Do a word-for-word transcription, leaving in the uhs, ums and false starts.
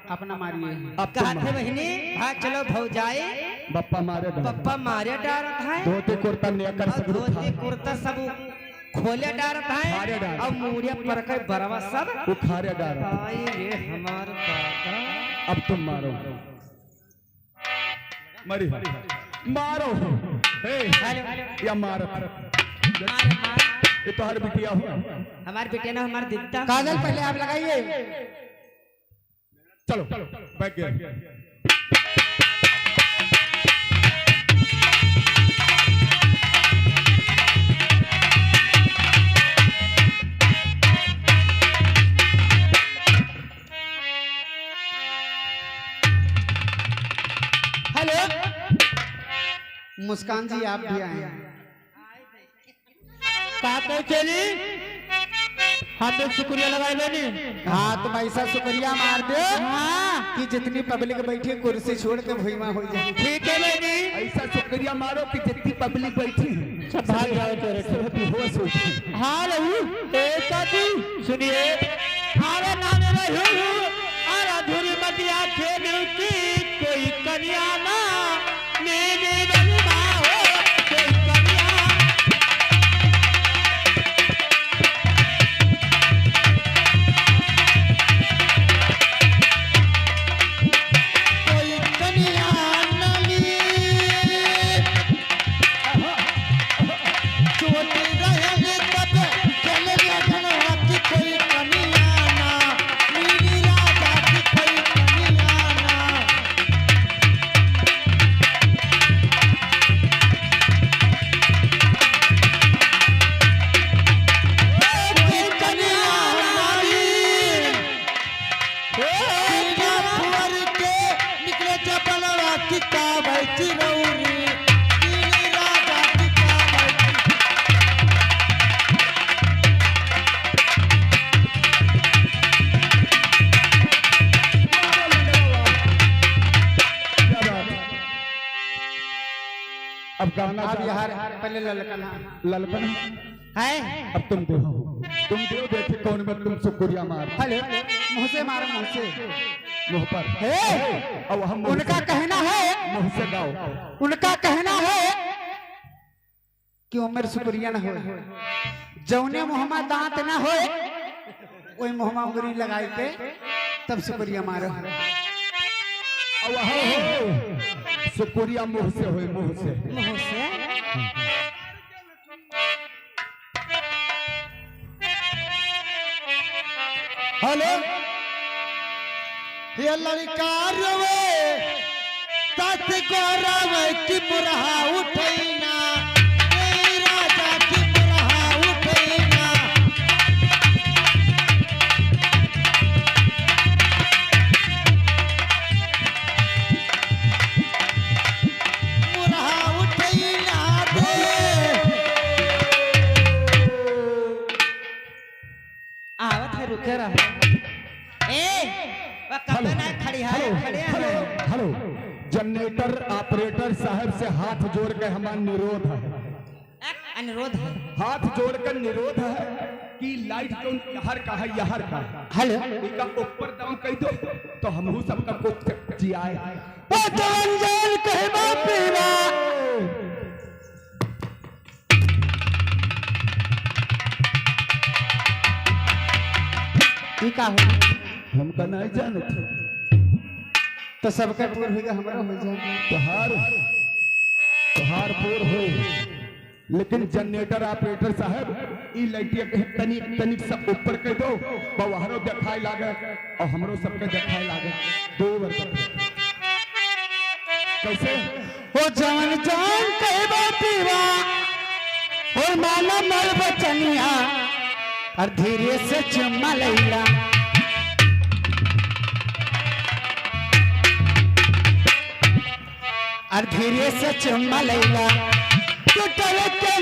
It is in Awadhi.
अपना मारिए। अब तुम कहा थे मारो। बहिनी, भाग चलो भौजाई। बप्पा मारे डार। बप्पा मारे डारत है। धोती कुर्ता नेकर और सब उठा। धोती कुर्ता सब खोले डारत है। उखाड़े डार। और मुड़िया पर के बरवा सब उखाड़े डार। आई रे हमार दादा। अब तुम मारो। मरी। मारो। हे। हेलो। या मारत। मार, मार। ये तो हर बिटिया हो। हमार बिटिया ना, हमार दिद्दा। काजल पहले आप लगाइए। चलो, बैठ गए। हेलो, मुस्कान जी, आप भी आए हैं। का कहे चली? हम लोग शुक्रिया लगाए लेनी। हाँ, तुम ऐसा शुक्रिया मार दो हाँ। कि जितनी पब्लिक बैठी, कुर्सी छोड़ के भुइमा हो जाए। ठीक है बहिनी। ऐसा शुक्रिया मारो कि जितनी पब्लिक बैठी है, सब भाग जाओ चोरे। सब बेहोश हो जाए। हाँ रहू, ए साथी, सुनिए। अरे नाम रहू, अरे अधूरी मतिया खेलू की कोई कनिया ना, नीली बलमा हो, कोई कनिया। कोई कनिया ना ली। चोटी रहल तब चल गया घरवा की कोई कनिया ना, नीली राजा की कोई कनिया ना। कोई कनिया ना ली। बिना फुअर के निकले जबलवा की का बैठी रौरी, नीली राजा की का बैठी। क्या बात है। अब गाना अब जा- यार पहले ललकना। ललकना। है? अब तुम देव, तुम देव देखे कौन में तुम सुकुरिया मार। हेलो, मुँह से मारो, मुँह से। मुँह पर। हे! अब हम मुँह उनका से, कहना है, मुँह से गाओ। उनका कहना है कि ओमेर सुकुरिया ना होए। जौने मुँह मा दाँत ना होए, ओई मुँह मा उंगरी लगाई के तब सुकुरिया मारो। अब हो, हो, सुकुरिया मुँह से होए, मुँह से। मुँह से? हेलो, ये लड़का रोवे, सास को रोवे कि मुरहा उठैना, ए राजा कि मुरहा उठैना। मुरहा उठैना दे। आवत है, रुके रहो। ए, वो कब हेलो, ना खड़ी है, हेलो, खड़े हेलो, हैं। हेलो। जनरेटर ऑपरेटर साहब से हाथ जोड़ के हमार निरोध है। अनुरोध है। हाथ जोड़कर निरोध है कि लाइट जौन यहर का है, यहर का। हेलो। इनका ऊपर दाम कह दो, तो हमहू सबका कोख जियाए। ओ जवन जवन कहबा पीवा। ई का हो? हमका नहीं जानत। तो सबका पूर होइगा, हमरा हो जाए। तोहार, तोहार पूर हो। लेकिन जनरेटर ऑपरेटर साहब, ई लाइटिया के तनिक, तनिक सा ऊपर कर दो, बवहरो देखाए लागे और हमरो सबके देखाए लागे। दो बार देखाए। कैसे? ओ जवन जवन कहबा पीवा, ओ माना मोर बचनिया, और धीरे से चुम्मा लैला। और धीरे से चुम्मा लैला, टूटल के